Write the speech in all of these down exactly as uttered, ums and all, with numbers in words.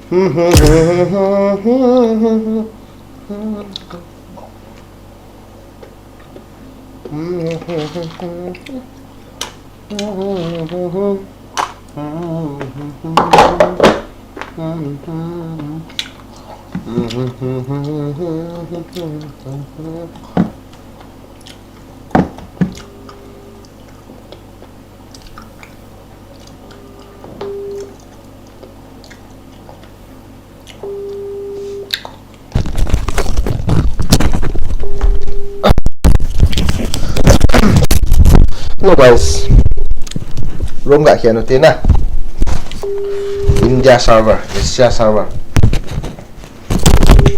Hello guys. Room ga hian ute na. India server, Asia server.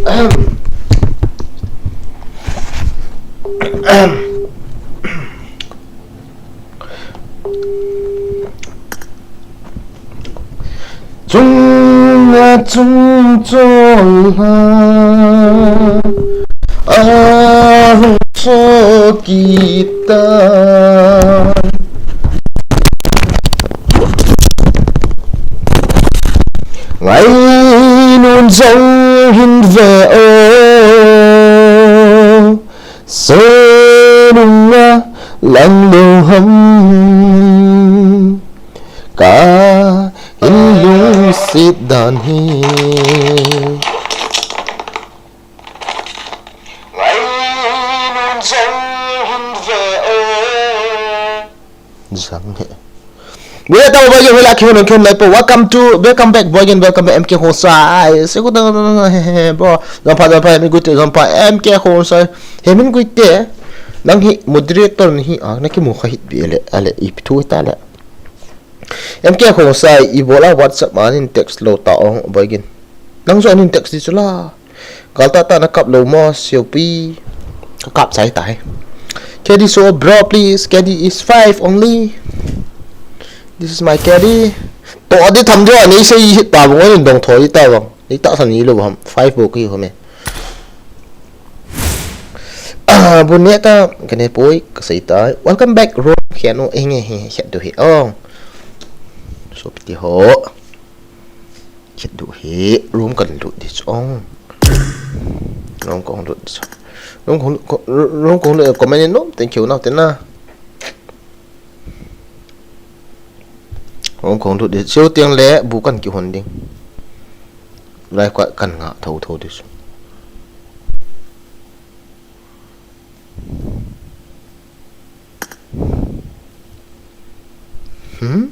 Ahem. Ahem. Chunga chung chol ha, a hung so kita. Ngai nun jong hin ve o, so nunga lang lo ham. Ka in lungsit dan hi. Jang he. Wei ta boy, wei la ki hon ken lai po. Welcome to, welcome back boy, welcome back M K Khosai. Se ko ta he he bro. Jom pha, jom pha, mi gute jom pha M K Khosai. He min gute. Nang hi moderator ni hi a, na ki mu kha hit bi le, ale i pithu ta le. M K Khosai, ibola WhatsApp a nin text lo ta ong boy gin. Nang jo nin text di chula. Gal ta ta na kap lo mo, siopi. Ka kap chai ta he. K D so bro, please. K D is five only. This is my K D. To di tham jo ani sei hit ta bang, dong tho di ta bang. Ni ta san ni lo ham. Five bo ki ho me. Ah, bu ne ta, ka ne poi, ka sei ta. Welcome back, Ro. Hian o, eh, nge, he, he, he, du he. Oh. So, piti ho. Khet du hi room kan lut di chu ong. Room kong lut di chu. Room kong, room kong lut comment in nom. Thank you, nau te na. Room kong lut di chu tiang le bu kan kihon ding. Lai kwa kan nga tho tho di chu. Hmm?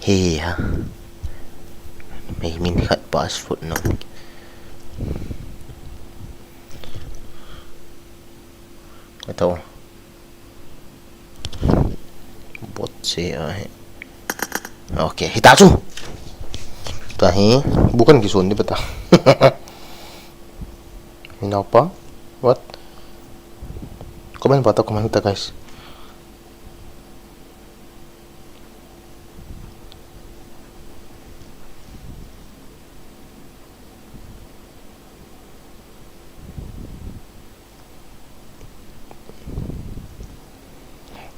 He ha. Mei min khat passport no. Ato. Bot se ahi. Okay, hita chu. Ta hi, bu kan kison di pata. Minau pa. What? Comment pata, comment ta, guys.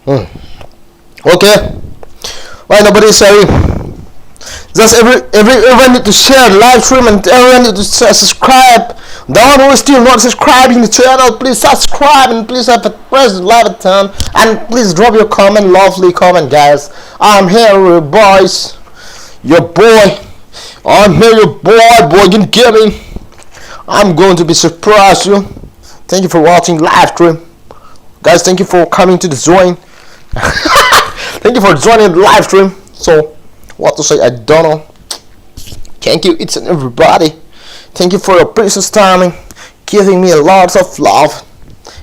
Hmm. Okay. Why nobody is sharing? Just every, every, everyone need to share the live stream, and everyone need to share, subscribe. The one who is still not subscribing the channel, please subscribe and please have a, press the like button and please drop your comment, lovely comment, guys. I'm here, boys. Your boy. I'm here, your boy, boy in gaming. I'm going to be surprised you. Thank you for watching live stream. Guys, thank you for coming to the join. Thank you for joining the live stream. So, what to say, I don't know. Thank you, each and everybody. Thank you for your precious time and giving me a lot of love.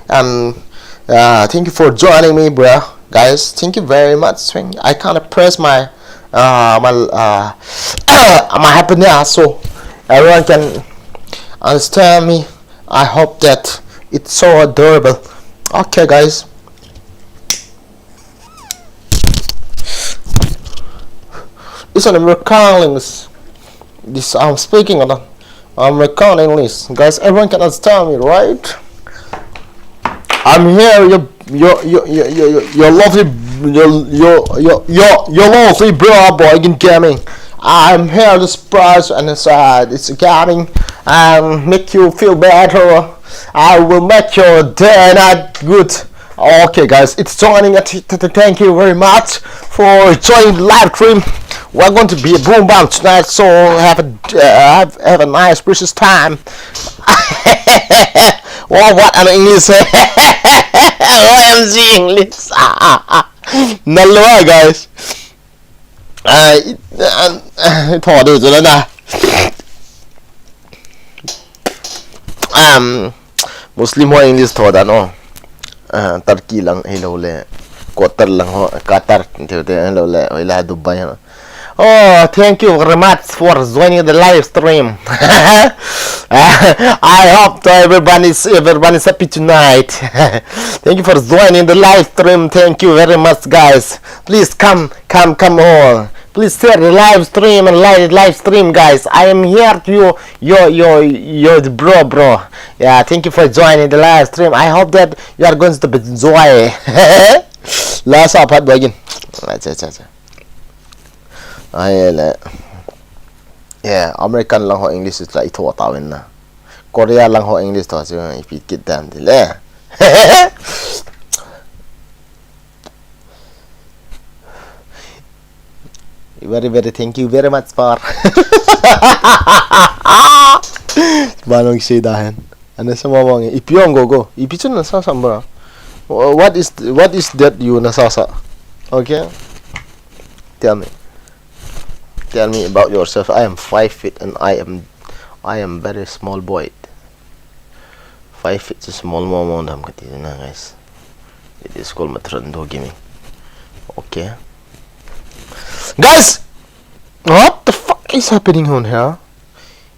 And uh, thank you for joining me, bro. Guys, thank you very much. I can't express my uh, my uh, my happiness, so everyone can understand me. I hope that it's so adorable. Okay, guys. It's an American English. This I'm speaking on. I'm recording this. Guys, everyone can understand me, right? I'm here, your your your your your, your lovely your your your your your lovely bro, boy in gaming. I'm here to surprise and inside it's coming and make you feel better. I will make your day and night good. Okay, guys, it's joining. Th- th- th- Thank you very much for joining the live stream. We're going to be a boom bam tonight, so have a uh, have, have a nice precious time. Oh, what an English! O M G English. Nalua, guys. Uh, it, uh, uh, tho deu chu la na. Um, Muslim ho English tho dan o. Uh, Turkey lang hilou le, Qatar lang ho, Qatar, te te hilou le, hoila Dubai ho. Oh, thank you very much for joining the live stream. I hope everyone is everyone is happy tonight. Thank you for joining the live stream. Thank you very much, guys. Please come, come, come all. Please share the live stream and like the live stream, guys. I am here to you, your, your, your bro, bro. Yeah, thank you for joining the live stream. I hope that you are going to enjoy. Last up, again. Acha, acha, acha. Ai le. Yeah, American lang ho English is like tho ta win na. Korea lang ho English tho chu ipi kit dan ti le. Very, very thank you very much for. Balong si dahen. Ana sa mawang, ipi ong go go. Ipi chun na sa sambara. What is what is that you na sa sa? Okay. Tell me. Tell me about yourself. I am five feet and I am I am very small boy. Five feet is small mo mo dam kati na, guys. It is called Matrando Gaming. Okay. Guys, what the fuck is happening on here?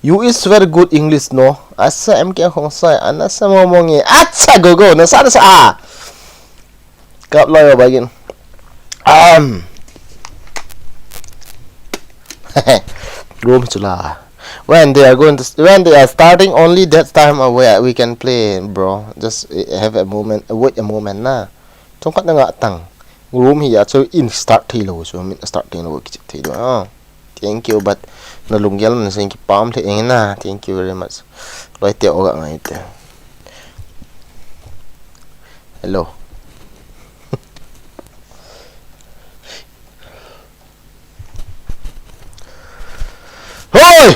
You is very good English, no? Asa M K Khongsai, ana sa mo mo nge. Acha go go, na sa na sa. Ah. Kap lo yo bagin. Um. Room chula. When they are going to, when they are starting, only that time uh, we, we can play, bro. Just uh, have a moment, uh, wait a moment na. Chungkhat na nga tang. Room hi ya chu in start thei lo, chu min start thei lo, kichep thei lo. Ah. Thank you, but na lunggel man sing kipam the eng na. Thank you very much. Loi te oga ngai te. Hello. Hoi!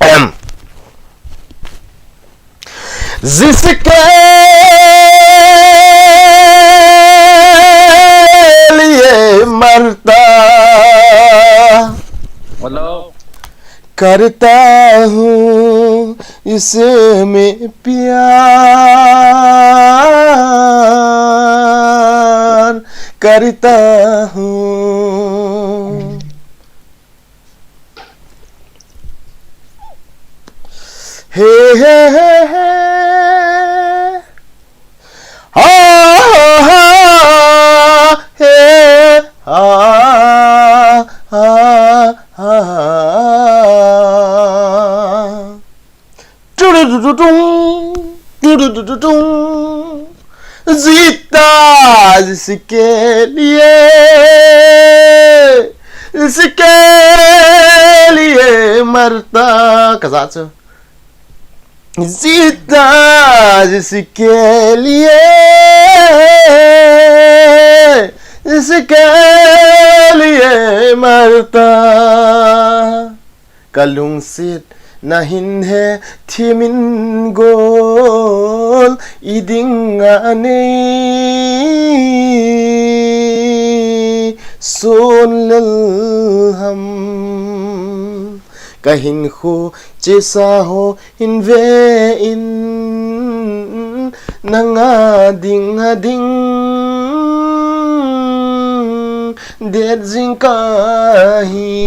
Ahem. जिसके लिए मरता Hello. करता हूँ इसमें प्यार करता हूँ। हे, हे, हे, हे। हा, हा, हा, हे, हा, हा, हा, हा। टुडुडुडुडुम, टुडुडुडुडुम। जीता जिसके लिए, जिसके लिए मरता। Kaza chu. जीता जिसके लिए, जिसके लिए मरता। Ka lungsetna hin hethimin gol idinga nei son lel ham. Ka hinkho chesa ho hin ve in nanga ding a ding det jing kahi.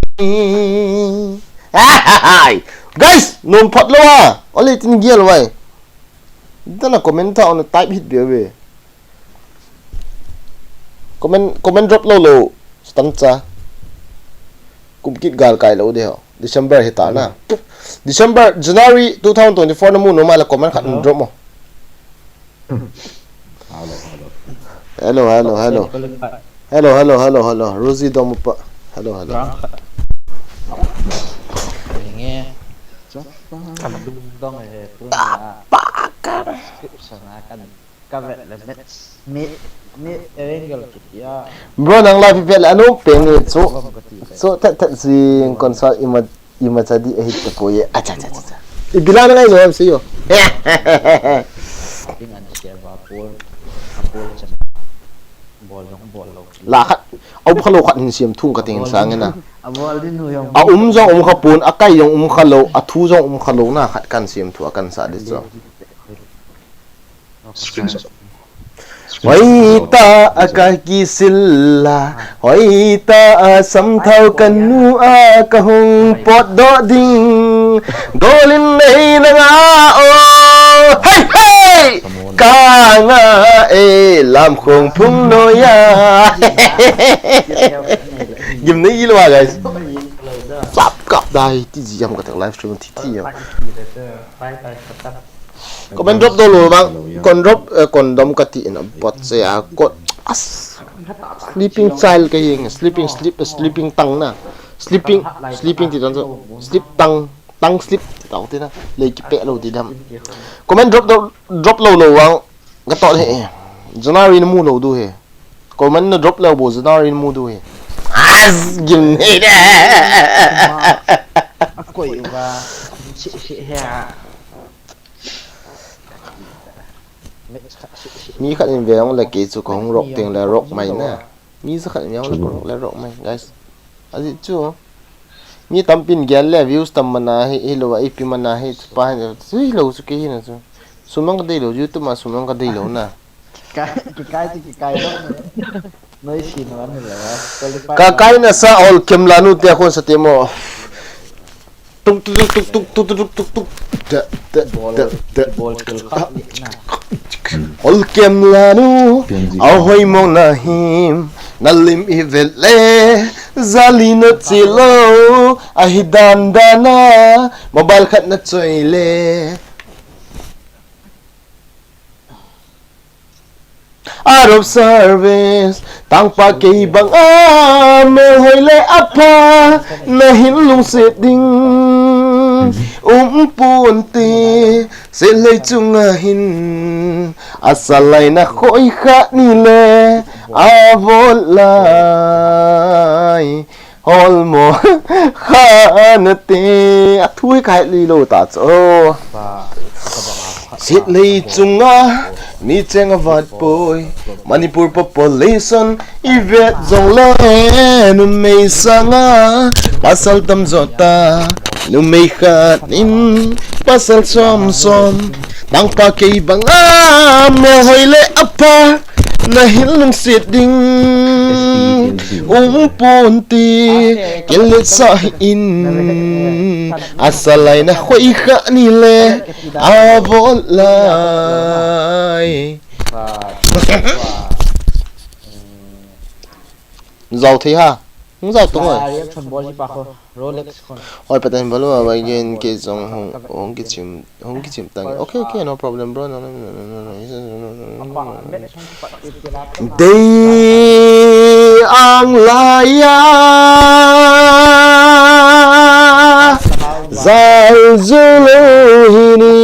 Guys, nom phot lou a. Ole tin gial vai. Dana comment tha ona type hit be be. Comment comment drop lou lou. Stan cha. Kum kit gal kai lou de ho. December hita na. December, January two thousand twenty-four na mu nom a la comment khat drop mo. Hello, hello, hello. Hello, hello, hello, hello. Rosie Domupa. Hello, hello. Bro, nang live vet le anu peng ni chu. Chu that that sing concert ima ima cha di ahi ta po ye. Acha cha cha. Ibila na ngai no am siyo. La khat, a um kha lou khat hin siam thung ka ting sang na. A um jong um kha pon, a kai jong um kha lou, a thu jong um kha lou na khat kan siam thu a kan sa di chu. Hoita a ka kisil la, hoita a samthau ka nu a ka hung potdoh ding. Golin nei na nga o, hei hei, ka nga e lam khong phung noya. Gim nei lo guys. Sap kap dai ti ji jam ka tak live stream ti ti ya. Comment drop dou lou vang, kon drop, eh, kon dom ka ti in a bot se a kot. As, sleeping child ka hing, sleeping, sleep, sleeping tang na. Sleeping, sleeping ti tang, sleep tang, tang sleep ti tang ti na. Lei ki pe lou ti dam. Comment drop dou, drop lou lou vang, ka to he. Janari na mu lou du he. Comment na drop lou bo, janari na mu du he. As, gim he de. Akoi uva. Si, si, he a. Mi khat in ve hong le kei chu ka hung rock teng le rock mai na. Mi za khat in ve hong le ka rock le rock mai, guys. Aji chu. Mi tampin gel le views tam mana hi, hi lo a ipi mana hi, chu pa hi, hi lo chu kei hi na chu. Sum ang ka dei lo, YouTube ma sum ang ka dei lo na. Kikai, kikai chu kikai lo. Noi si no an le. Ka kai na sa ol kem la nu te khon sa te mo. Tuk tuk tuk tuk tuk tuk tuk tuk. Da da da da. Ol kem la nu. Au hoi mo na him. Na lim i vel le. Zali no chi lo. A hi dan dan na. Mobile khat na choi le. Out of service, tangpa kei bang a, mel hoi le apha, na hin lungset ding. Um pon te, se lei chunga hin, a sa lai na khoi kha ni le, a vol lai. Hol mo kha na te, a thu hi ka het li lo ta chu. Sit lei chunga mi cheng a vat poi. Manipur population i vet jong le numei sanga pasal tam jo ta. Numei khat in pasal som som. Tangpa kei bang a mel hoi le apha. Na hin lungset ding um pon te, kel le sa in, a sa lai na khoi kha ni le, a vol lai. Zau thei ha, zau tung oi. Rolex khon. Oi, Pathen balu a bai gen ke jong hung, hung kichim, hung kichim tang. Okay, okay, no problem, bro. No, no, no, no, no, no. Dei ang laya, zal zu lo hini.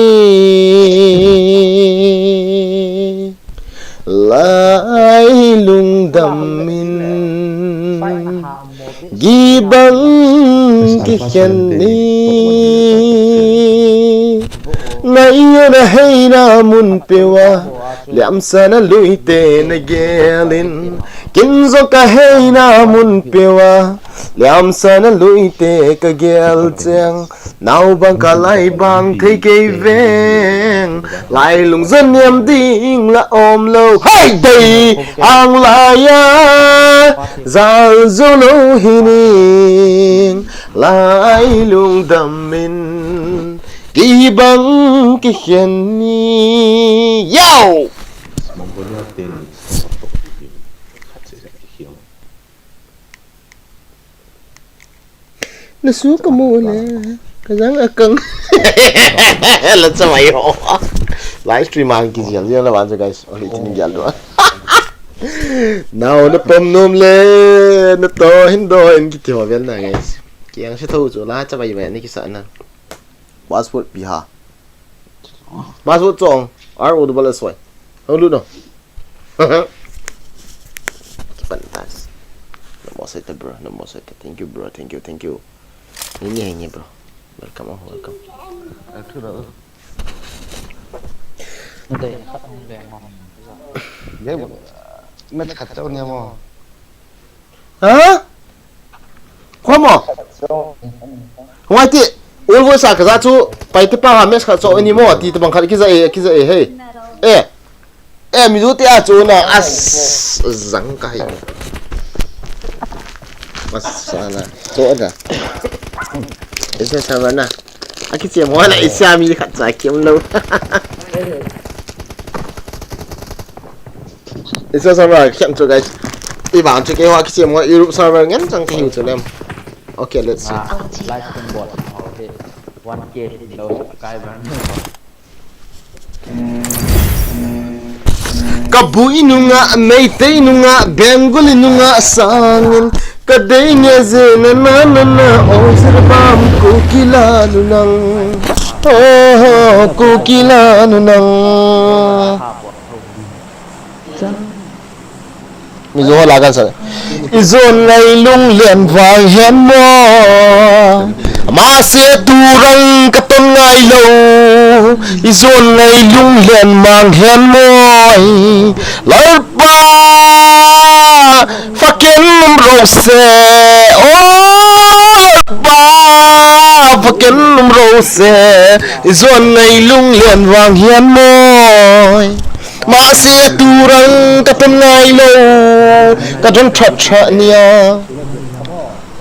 Lai lungdam in, gibang kikhen ni. Na iyo na hei na mun pewa, liam sa na lui te na gelin. Kin zo ka hei na mun pewa, liam sa na lui te ka gel cheng. Nau bang ka lai bang thei kei veng, lai lung zan niam ding la om lo. Hai dei ang lai a, zal zo lo hi ning, lai lung dam in, ki bang ki khen ni. Yo! Na su ka mu le, ka jang a kang. La cha mai ho. Live stream a kijel jeng le van chu guys. Okay, tin gel do. Nau na pom nom le, na to hin do hin kiti ho vel na guys. Kiang se tho chu la cha bai bai ni kisa na. Password pi ha. Password chong. R O double S Y. Hong lut no. Kipan tas. Namo seta bro, namo seta. Thank you bro, thank you, thank you. Ni ni ni bro. Welcome, oh, welcome. Dei khat hung leng mo. Dei mo. Met khat chau ni mo. Ha? Khomo. Hung ai ti. Ul voi sa kaja chu. Pai ti pa ha mes khat chau ni mo ti tabang khat kija e, kija e, hey. Eh. Eh, mi ju ti a chu na. As, jang ka hi. Masala. Chu na. Isa sa ba na. A kichem ho na isa mi khat cha kiam lo. Isa sa ba kiam chu guys. I bang chu kei ho a kichem ho Europe sa ba ngen chang ka hiu chu lem. Okay, let's see. Ah, live stream bol. Okay. One K lo subscriber. Kabui nunga, Meitei nunga, Bengali nunga sangin kadei nge je na na na na, oh, Sir Bam, Kukila nunang, oh, Kukila nunang. Mizo ho la kan sa. I jon ngai lunglen vang hen mo. Mase tu rang ka ton ngai lo. I jon ngai lunglen mang hen mo. Lalpa, fakin um ro se. Oh, Lalpa, fakin um ro se. I jon ngai lunglen vang hen mo. Mase tu rang ka ton ngai lo, ka don that that nia.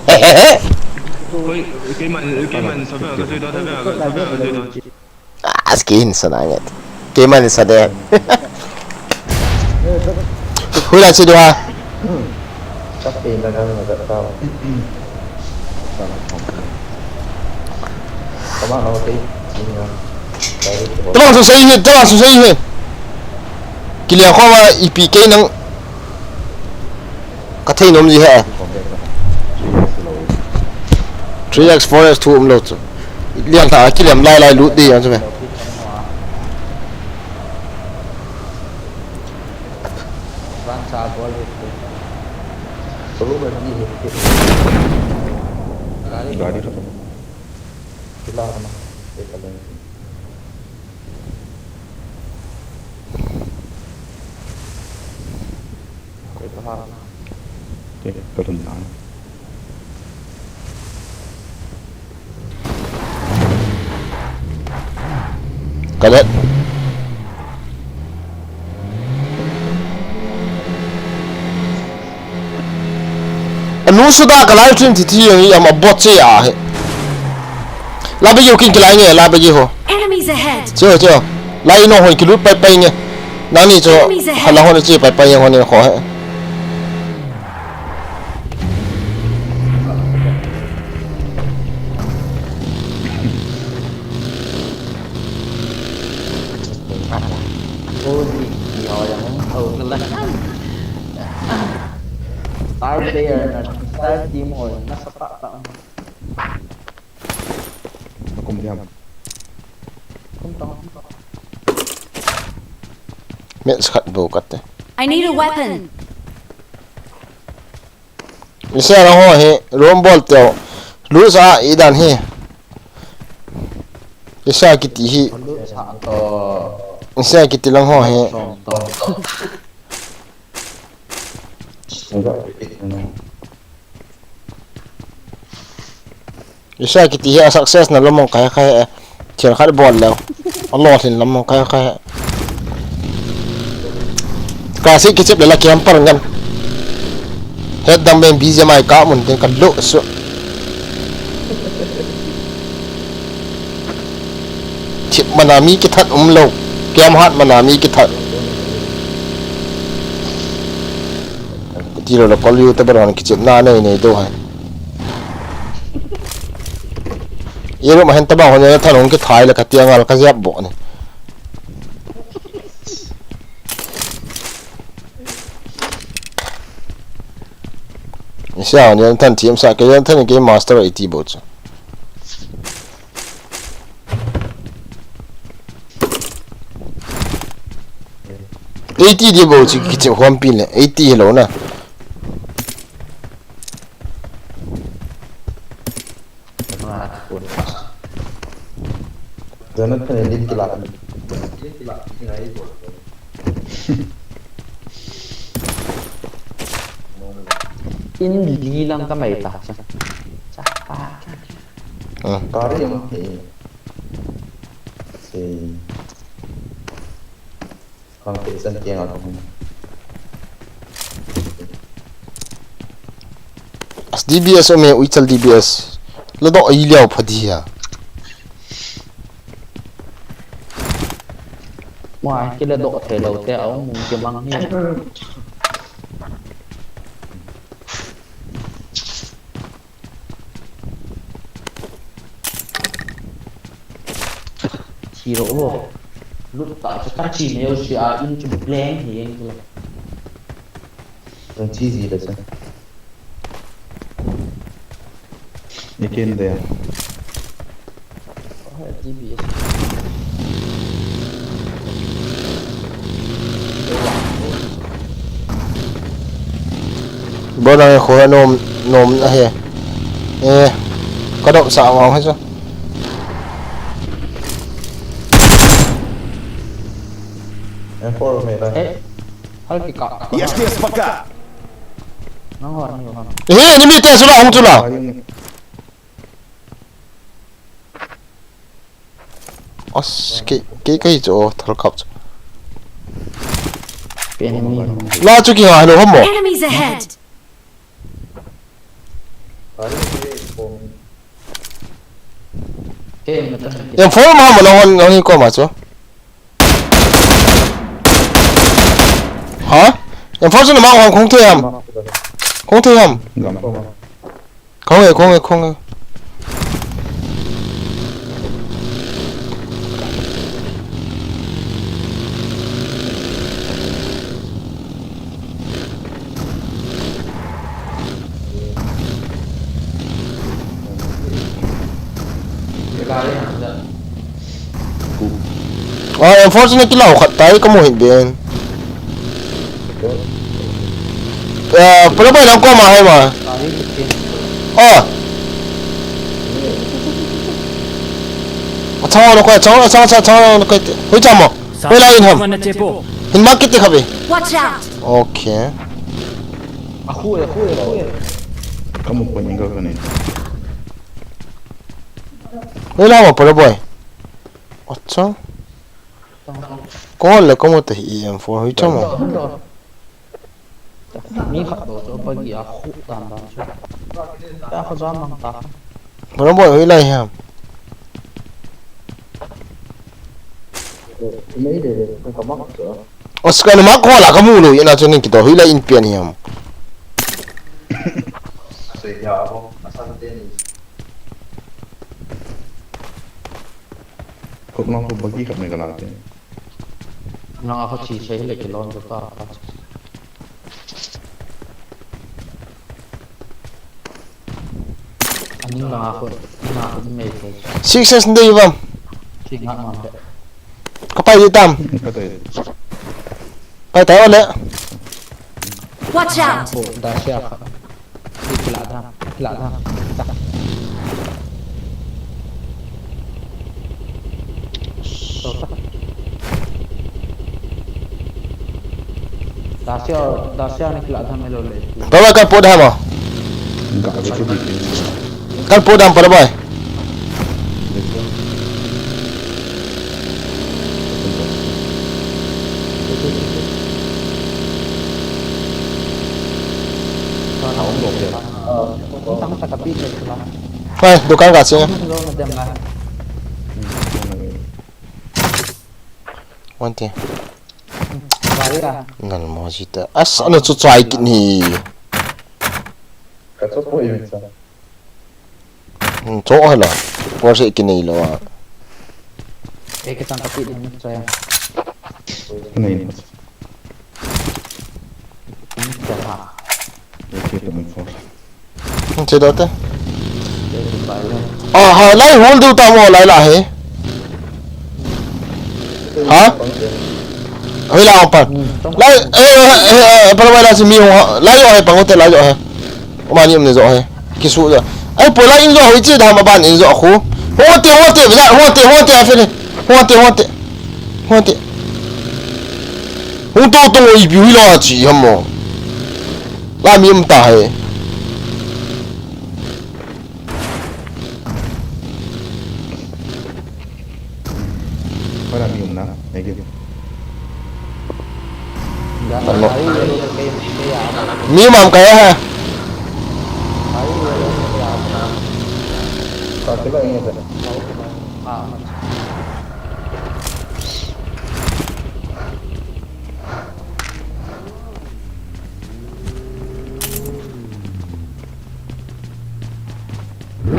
Hehehe. Koi, keiman, keiman, sabe, ka sui do, sabe, ka sui do. Ah, aski hin sana nget. Keiman sa de. Hula si do ha. Tabang su sei hi, tabang su sei hi. Kiliang khoma ipi kei nang ka thei nom ji he. Three X, four X thu um lo chu. Liang tha kiliam lai lai lut di ang chu me. गाड़ी खत्म। Kadet. Anu suda ka live stream ti ti yang i ama bot che a he. La bagi ho kin kilai nge, la bagi ho. Enemies ahead. Che ho, che ho. La ino ho kilut pai pai nge. Nani cho. Enemies ahead. Hala ho ni che pai pai nge ho ni ho he. Star player na, star team ho na sa pa pa. Kum diam. Kum tong. Match khat bou kate. I need a weapon. Isa la ho hi room bol teo. Lu sa i dan hi. Isa kiti hi. Isa kiti lang ho hi. Isa kiti hi a success na lomong kai kai, eh. Thil khat bol leo. A lolhin lomong kai kai. Ka si kichep le la kiam par ngan. Het dam ben B G M I ka mun tin ka lo su. Thip mana mi kithat um lo. Kiam hat mana mi kithat. Ti lo la kol yu te bar han kichep na nei nei do hai. Iru ma hen taba hon ya than hong kithai la ka tiang al ka jap bo ni. Ni sia, ni an than thiam sa, kei an than kei master eighty bou chu. Eighty di bou chu kichep khom pi le, eighty hilou na. Jonathan in lim kila. In li lang ka mai ta cha. Cha pa. Ah. Kari ang he. Si. Kang te san tiang a kong. As D B S ome, uichal D B S. Ladoh i liau pha dia. Wai, kila doh thei lou te, au, mu ke mang ni. Thi ro lo. Lut ta chu ka thi neo si a in chu blank hi eng chu. Ang chi ji da sa. Ni ken de. Bro, nang khu ha nom, nom ahi. Eh, ka dop sa ngong ha chu. M four me ta. Eh, hal ki ka. Есть здесь пока. Nang ho ni ho. Eh, enemy te sula hung sula. As, kei, kei, kei chu, thal kap chu. Enemy. La chu ki nga, hello, homo. Enemies ahead. Kei, mata. M four ma, ma, la hon, hon ko ma chu. Ha? M four chu na ma hon, khong the ham. Khong the ham. Gam. Khong e, khong e, khong e. Ah, M four chu na kilau khat tai ka mu hih ben. Ah, pura bai nang ko ma hai ma. Oh. Achang na ko, achang, achang, achang, achang na ko. Hoi chamo. Hoi la in ham. Hin ma kiti khabe. Watch out. Okay. Akhu, akhu, akhu. Kamu ko ni ga ni. Hoi la ma pura bai. Acha. Ko le kamu te hi M four hoi chamo. Mi khat do chu bagi a khu dan dan chu. Ta kho jam mang ta. Bro boy hoi lai ham. Nei de de ka mak chu. Oscar ni mak ko la kamu lo ina chu ning kito hoi lai in pian hiam. Sei ya bo asan te ni. Khut ma khu bagi khat me ka la te. Nang a kho chi sei le kilon to ta. Ani nang a kho na me ko. Six S ndei vam. Chi nga ma de. Ka pai di tam. Ka te. Pai tai ole. Watch out! Ko da sia kha. Kila da, kila da. Da. So ta. Da sia, da sia ni kila da melo le. Baba ka po da ma. Ga ga chu di. Kal po dam pala bai. Hai, dukan ka sini. One thing. Ngal mo sita. As, ano chu chai kini. Ka chu po yun sa. Hmm, cho hala. Por se kinei lo a. Ek chang ka pi ni cho ya. Nei. Ni cho ha. Ek to for. Che do te. Ah, ha, lai hol diu ta mo, lai la he. Ha? Hoi la pan. Lai, eh, eh, eh, eh, pan lai la si mi ho. Lai jo he, pan te lai jo he. Mani um ne jo he. Kisu jo. Ai, po lai in jo hoi chi da ma ban in jo khu. Ho te, ho te, ho te, ho te, ho te, a fe le. Ho te, ho te. Ho te. Hung to to i bi hui lo chi ha mo. La mi um ta he. Para mi um na, ege. Ano? Mi um am kaya ha? Ka kila ege.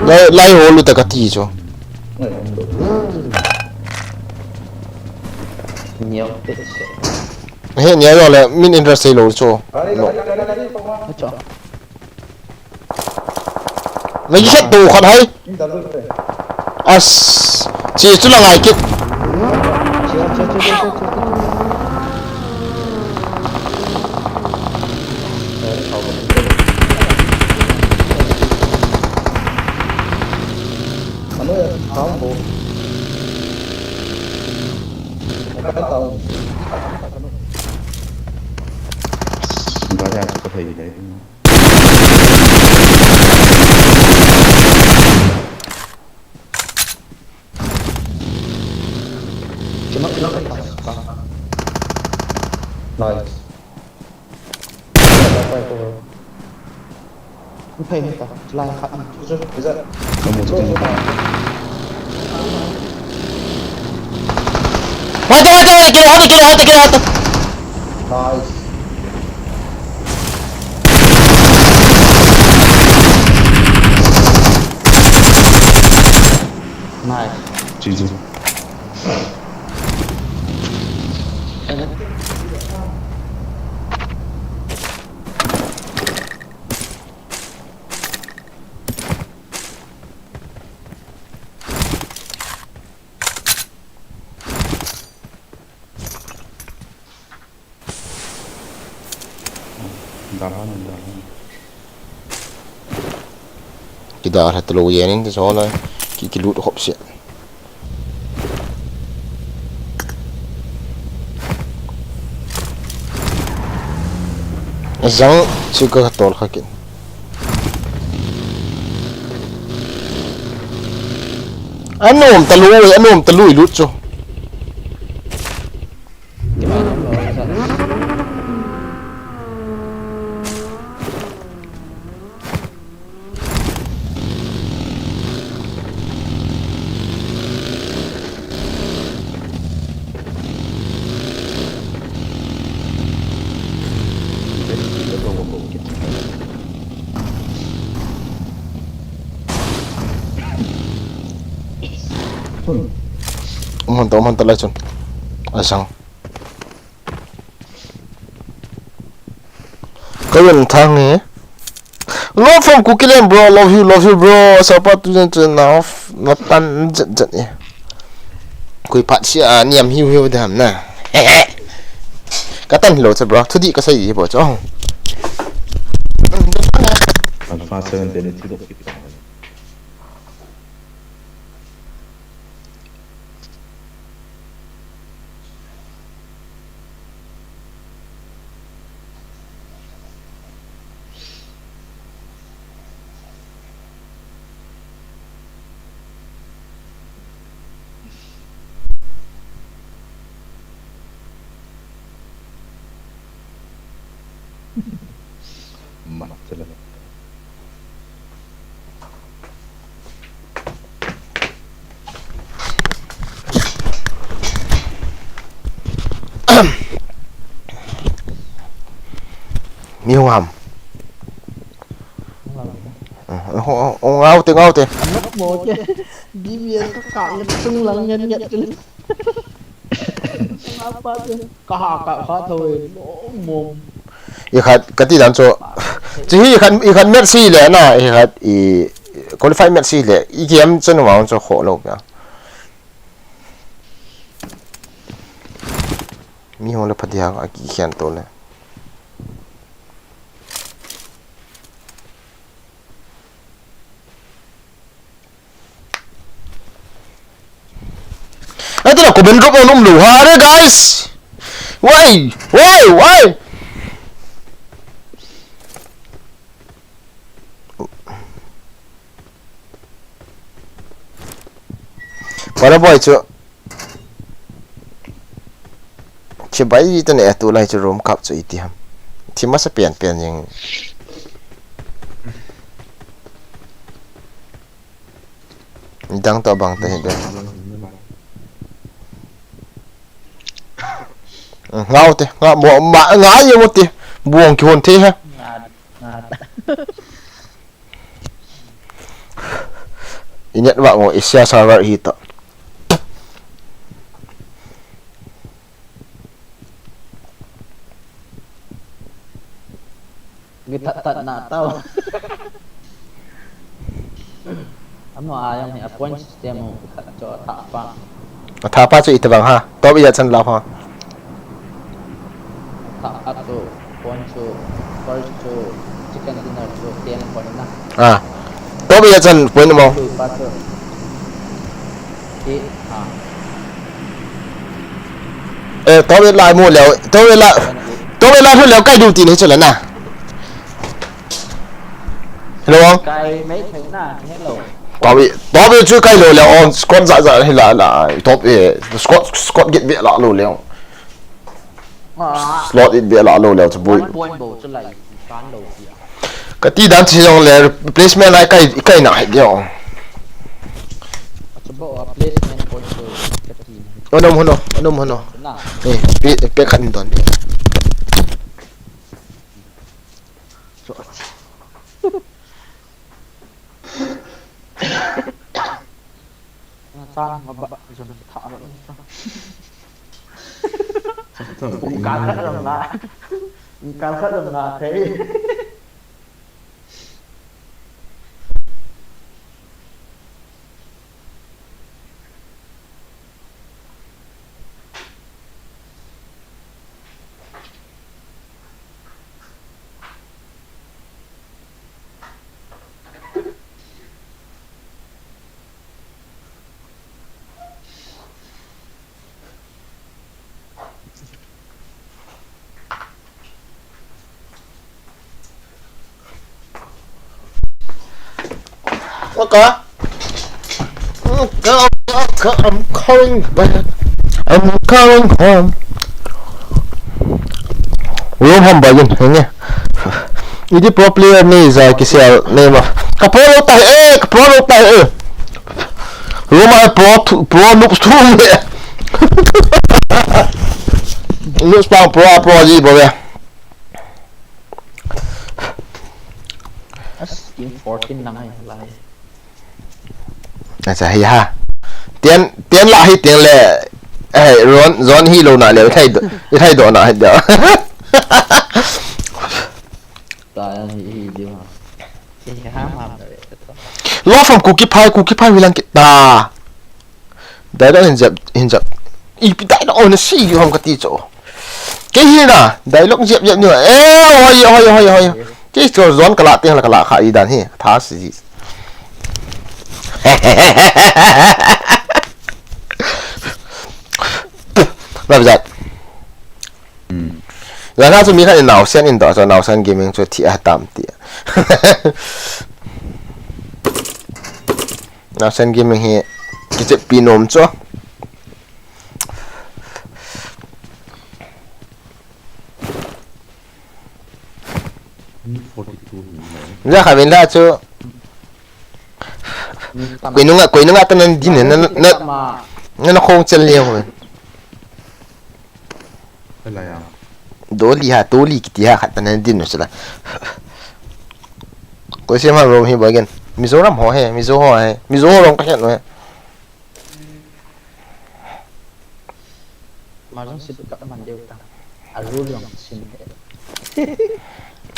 Lai, lai hol u ta kati chu. Niau te se. He, niau le, min interest lo chu. No. Acha. Lagi khat tu khat hai. As. Chi chu la ngai kit. Nice. Wait, wait, wait, kill, hot, kill, hot, kill, hot. Nice. Nice. G G. Kidalha talou jeng in ti chu la ki, kilut khop se. Jang chu ka tol kha kin. Anom talou, anom talou lut chu. Um hon ta, um hon ta lai chun. Asang. Ka yun thang e. Love from Kukiland, bro. Love you, love you, bro. Sapa tu jen chen na off, na tan jet jet e. Kui pat si a niam hiu hiu dam na. Ka tan lo cha, bro. Thudi ka sai bo cha. Alpha seven ten thudok. Matla. Mi hung ham. Hung ham. Hung, hung, hung, ngau te, ngau te. Anak mo ke. B B S ka ka ngat tung lang ngat ngat. Apa te. Ka ha ka kha thoi. Mo mo. I khat, kati dan chu. Chi hi khan, i khan match si le na, i khan i qualify match si le, i game chen ma cho kho lo pia. Mi ho le phadia a ki khian to le. Atu na comment drop on um lo ha re, guys. Why? Why? Why? Para boy chu. Chibai ta ne tu lai chu room kap chu iti ham. Thi masa pian pian jing. Dang to bang ta hi be. Ngau te, ngau mo ma, ngau ye mo te. Buang ki hon the ha. Nga, nga. I network ngo Asia server hi ta. Ngi that that na tau. Ama ayang ni a point system ho khat cho tha pa. A tha pa chu itobang ha. Top eight chan la ha. Tha pa chu point chu first chu chicken dinner chu ten point na. Ah. Top eight chan point mo. Two pa chu. Eight ha. Eh, top eight lai mo leo. Top eight la. Top eight la leo kai du ti ni chu la na. Hello. Kai mai thei na, hello. Top eight, top eight chu kai lo le on squad za za hi la la. Top eight, squad, squad get be la lo le. Ah. Slot it be la lo le chu bui. One point bo chu lai kan lo dia. Ka ti dan chi jong le replacement lai kai, kai na hai dia. Chu bo, ah, placement point chu ka ti. Onom hono, onom hono. Na. Eh, pe, pe khat in don. Chang ma ba jong tha lo. Kal khat jong nga. Kal khat jong nga thei. Okay. Okay, okay, I'm coming back. I'm coming home. Room home ba yun, henge. Iti pro player ni za kisel ni ma. Ka pro lo tai, eh, ka pro lo tai, eh. Room ai pro tu, pro noob tu ni. Noob pa pro, pro ji bo ya. As team fourteen lang ai lai. Acha, hi ha. Tian, tian la hi tian le. Eh, Ron, Zon hi lo na le, i thai do, i thai do na hi do. Ta ya hi, hi, hi, ha. Hi ha ma. Lo from Kuki Phai, Kuki Phai hilang kita. Dialogue hin jep, hin jep. Ipi dialogue ona si hom kati chu. Kei hi na, dialogue jep jep ni. Eh, hoi, hoi, hoi, hoi. Kei chu Zon kala teng la kala kha i dan hi. Tha si. Love that. Hmm. Zan ha chu mi khat in Nausen in do, so Nausen Gaming chu thi a tam ti. Nausen Gaming hi kichep pi nom chu. Za kha vin la chu. Koi nunga, koi nunga ta nan din na, na, na, na khong chel le ho. Doli ha, Doli kiti ha khat ta nan din no sala. Koi se ma rom hi ba gen. Mizoram ho he, Mizo ho he. Mizo ho rom ka khen no he. Marjong sit ka man deu ta. Aru long sin he.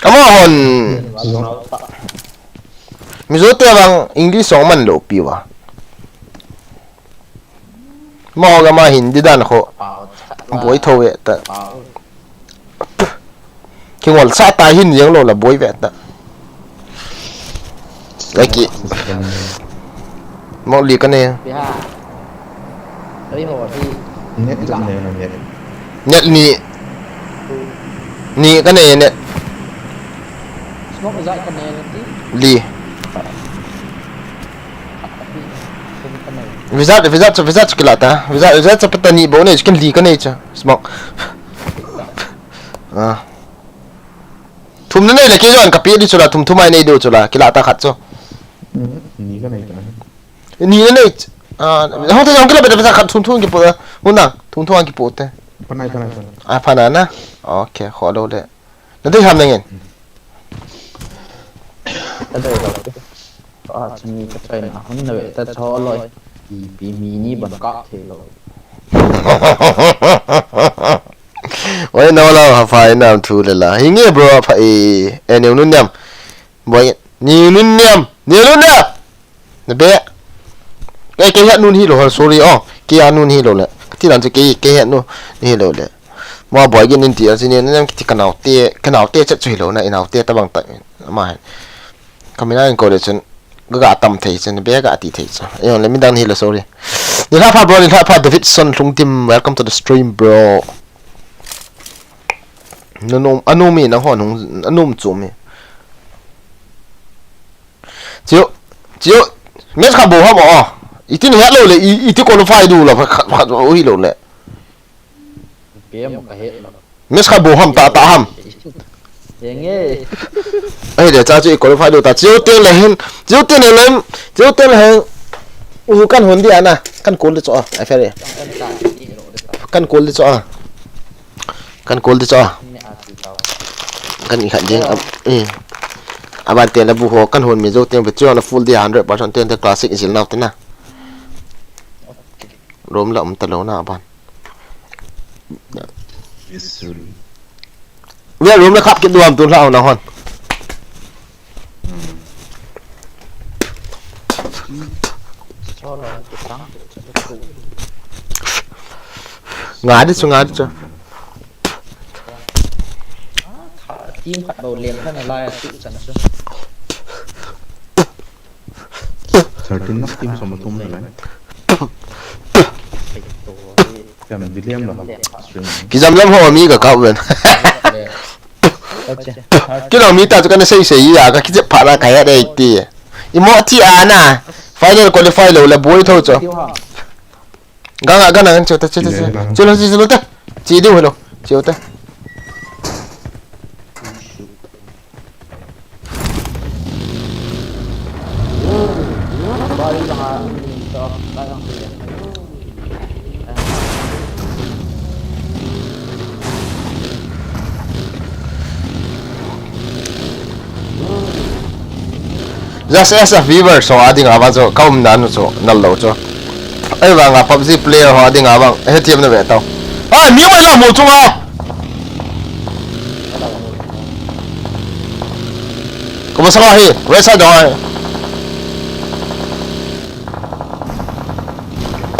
Amahon. Mizo te vang English song man lou pi va. Amaho gam a Hindi dan kho. Boi tho ve ta. Kingol sa ta hin jeng lou la boi ve ta. Laki. Mo li ka ne. Net jam ne na net. Net ni. Ni ka ne net. Smoke za ka ne ti. Li. Visa, visa, visa kila ta. Visa, visa patani bo ne, kin li ka ne cha. Smoke. Ah. Thum na nei le kei jong ka pe di chu la, thum thum a nei diu chu la, kila ta khat chu. Ni ka nei ta. Ni na nei. Ah, hong te jong kila be ta khat thum thum kipo. Mun na, thum thum kipo te. Panai, panai, panai. Ah, pana na. Okay, kho lo le. Na dei ham na ngen. Ka dei lo. Ah, chini ka chai na hun na ve ta cho loi. Ipi mi ni ban ka the lo. Oi, no lo, ha, fine, nam thu le la. Hi nge, bro, pha e. Eh, Neu Nun Niam. Boy, Neu Nun Niam. Neu Nun Niam. Na be. Kei, kei het nun hi lo, sorry, oh. Kei a nun hi lo le. Ka ti dan chu kei, kei het nun hi lo le. Mo boy gen in ti a, chini nem kiti ka nau te, ka nau te chet chu hi lo na, i nau te ta bang ta. Ma hen. Ka mina in ko le chun. Ga, ga tam thei chun, be ga ti thei chun. Ayon, le midang hi lo, sorry. Ni lha pha bro, ni lha pha Davidson Lhungdim, welcome to the stream, bro. Nanum, anum mi na hon, anum chu mi. Chiu, chiu, match kha bo ham o. Iti ni het lo le, i, iti qualify diu la, kha, kha, kha, o hi lo le. Game ka het lo. Match kha bo ham ta, ta ham. Yenge. Ai de cha chu i qualify diu ta. Chiu te le hin, chiu te le hin, chiu te le hin. U kan hon di ana, kan kol di cho, ai fere. Kan kol di cho. Kan kol di cho. Kan i khat ding, ab-, eh. Aban te la bu ho, kan hon mi zo teng ve chu na full di hundred percent teng te classic zil nau te na. Room la um ta lo na aban. Yes, sir. Ve room la khap kit duam tu hlau na hon. Nga di chu, nga di chu. Team khat bou leng khat na lai a tu chan chu. Thirteen nak team som atum na lai. Kei to. Kei William la ha. Kijam lam ho mi ka kap ven. Kei lo mi ta chu kana sei sei ya ka kijep pha na ka ya dei ti. I mo ti ana. Final qualify lo la boi tho cho. Ganga, ganga, ganga, chiu ta, chiu ta, chiu. Chiu lo, chiu, chiu lo ta. Chi diu lo. Chiu ta. Just as a viewer, so a ding a vang chu, ka umna nu chu, nal lo chu. Ahivanga PUBG player ho a ding a vang, he thiam na ve tau. Ai, mi mai la mu chunga. Ko ba sa hi, right side ho.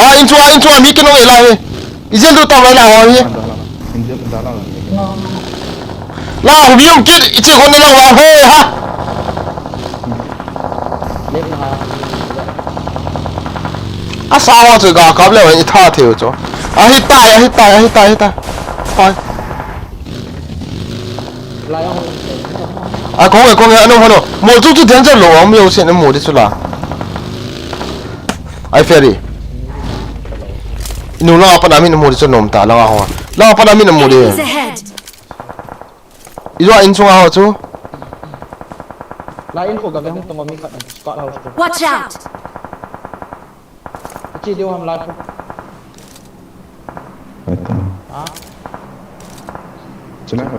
Ah, in chunga, in chunga, mi kin ong e la hi. Ijel du ta mai la ho hi. La, hu mi um kit, ichi khon na lang vang ho, ha. Asa ho chu ga kap le, i tha thei chu. Ahi tai, ahi tai, ahi tai, ahi tai. Fine. A, kong e, kong e, ano, ano. Mo chu chu danger lo, ang mi o sen mo di chu la. Ai ferry. Inu la pa na mi mo di chu nom ta, la ho. La pa na mi mo di. Enemies ahead. Ijo in chunga ho chu. La in ko ga ve hung tong mi khat spot house ko. Watch out! Chi diu ham la ko. Right there. Ha? Chuna ko.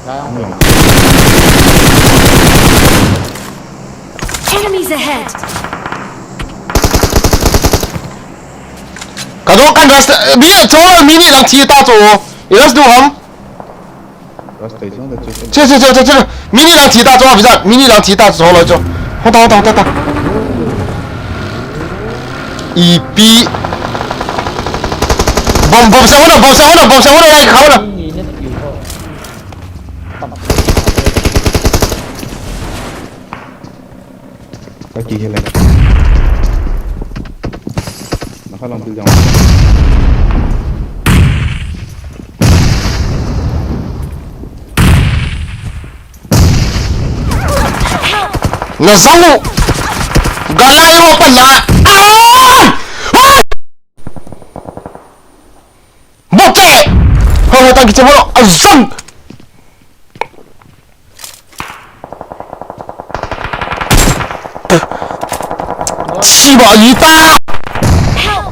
La hung. Enemies ahead! Ka do kan ras, eh, bi cho, mini lang thi ta cho. I ras du ham. Ras tai chong da che. Che, che, che, che, che. Mini lang thi ta cho, bisa. Mini lang thi ta cho lo cho. Hota, hota, hota, hota. Ipi. Bom, bom sa hona, bom sa hona, bom sa hona, lai ka hona. Ka kihil e. Na kha lang pil jang. Na zang u. Gala yo pa la. Ah! Ah! Boke! Ho, ho, tang kiche mo. Azang! Siba lita! Help!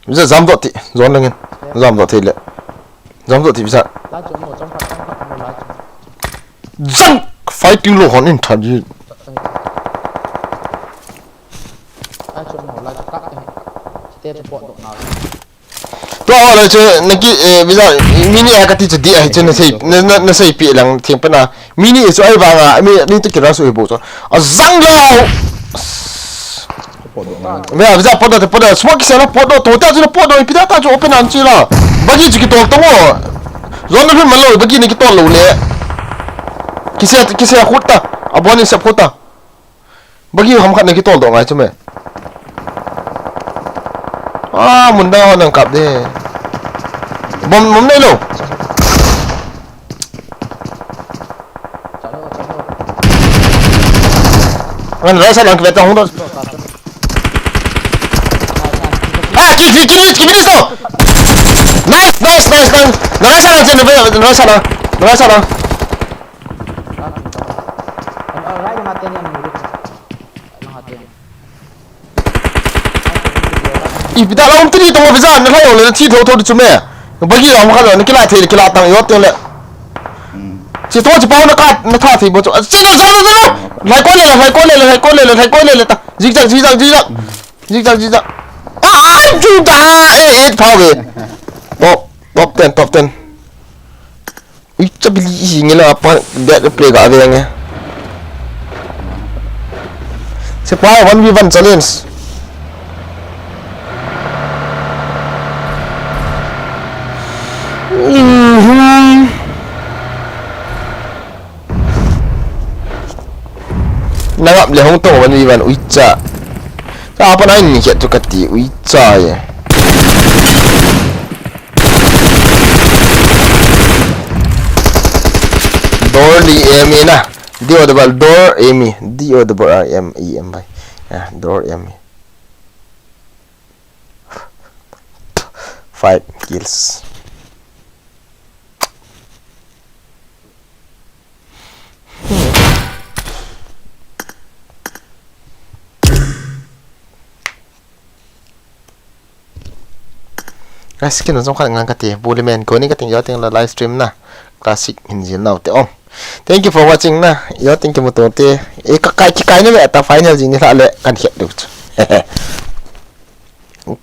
Bisa jam doh ti, zon lengin. Jam doh ti le. Jam doh ti bisa. Jam fighting lo hon in tha di. Tua ho le chu, na ki, eh, bisa, mini a ka ti chu di a hi chu na sei, na, na, na sei pi lang thing pa na. Mini chu ai vang a, mi, mi tu ki ra su hi bo chu. A zang lo. Ve, bisa pot da, pot da. Smoke kisa na pot da, to ta chu na pot da, pi da ta chu open an chu la. Bagi chu ki to to mo. Zon na phim lo, bagi ni ki to lo le. Kisa, kisa khut ta. A bon ni sa khut ta. Bagi ham khat na kitol doh ngai chu me. Ah, mun dang ho nang kap de. Bom, bom nei lo. Ngan rai sa lang kivet hung doh. Ah, ki, ki, ki, ki, ki, ki, to. Nice, nice, nice, nice. Ngan rai sa lang chen, ngan rai sa lang. Ngan rai sa lang. Ipi da la um tini to mo visa na lai ole na thi tho tho chu me. Bagi la mo kha na kila thei kila tang yo te le. Chi to chi pau na ka na tha thei bo chu. Chalo chalo chalo. Lai ko le la, lai ko le la, lai ko le la, lai ko le la ta. Zigzag zigzag zigzag. Zigzag zigzag. Ah, chu ta. Eh, eh, pau ve. Top, top ten, top ten. Ui, chabili hi nge la pa, bad play ga ve nge. Sepai one v one challenge. Mhm. Na ngap le hung tong one v one, ui cha. Ka apa nai ni khet tu kati, ui cha ye. Door li M E na. D O double door M E. D O double R M E M by. Ah, door M E. Five kills. Guys, kin jong khat ngan kati, Bullyman, koni kating jo ting la live stream na. Classic hin jil nau te ong. Thank you for watching na. Jo ting kimuto te. E ka kai ki kai na me ta final jing ni la le kan het du.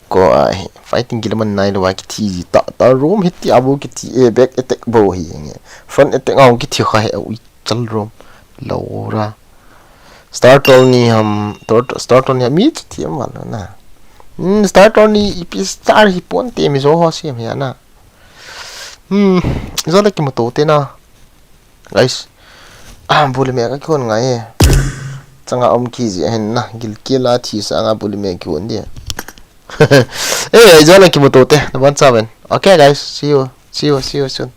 Ko ai, fighting kilaman nai lo wa kithi ji ta, ta room hiti abu kithi e back attack bo hi nge. Front attack ngau kithi kha he ui chal room. Lo ra. Star Tony ham, Star, Star Tony ham, mi chu thiam wal na. Hmm, Star Tony ipi star hi pon te mi zo ho siam hi na. Hmm, zo le kimuto te na. Guys. Ah, Bullyman ka kihon ngai e. Changa om kiji ahin na, gilkel a thi sanga Bullyman kihon dia. Eh, zo le kimuto te, na ban cha ven. Okay, guys, see you, see you, see you soon.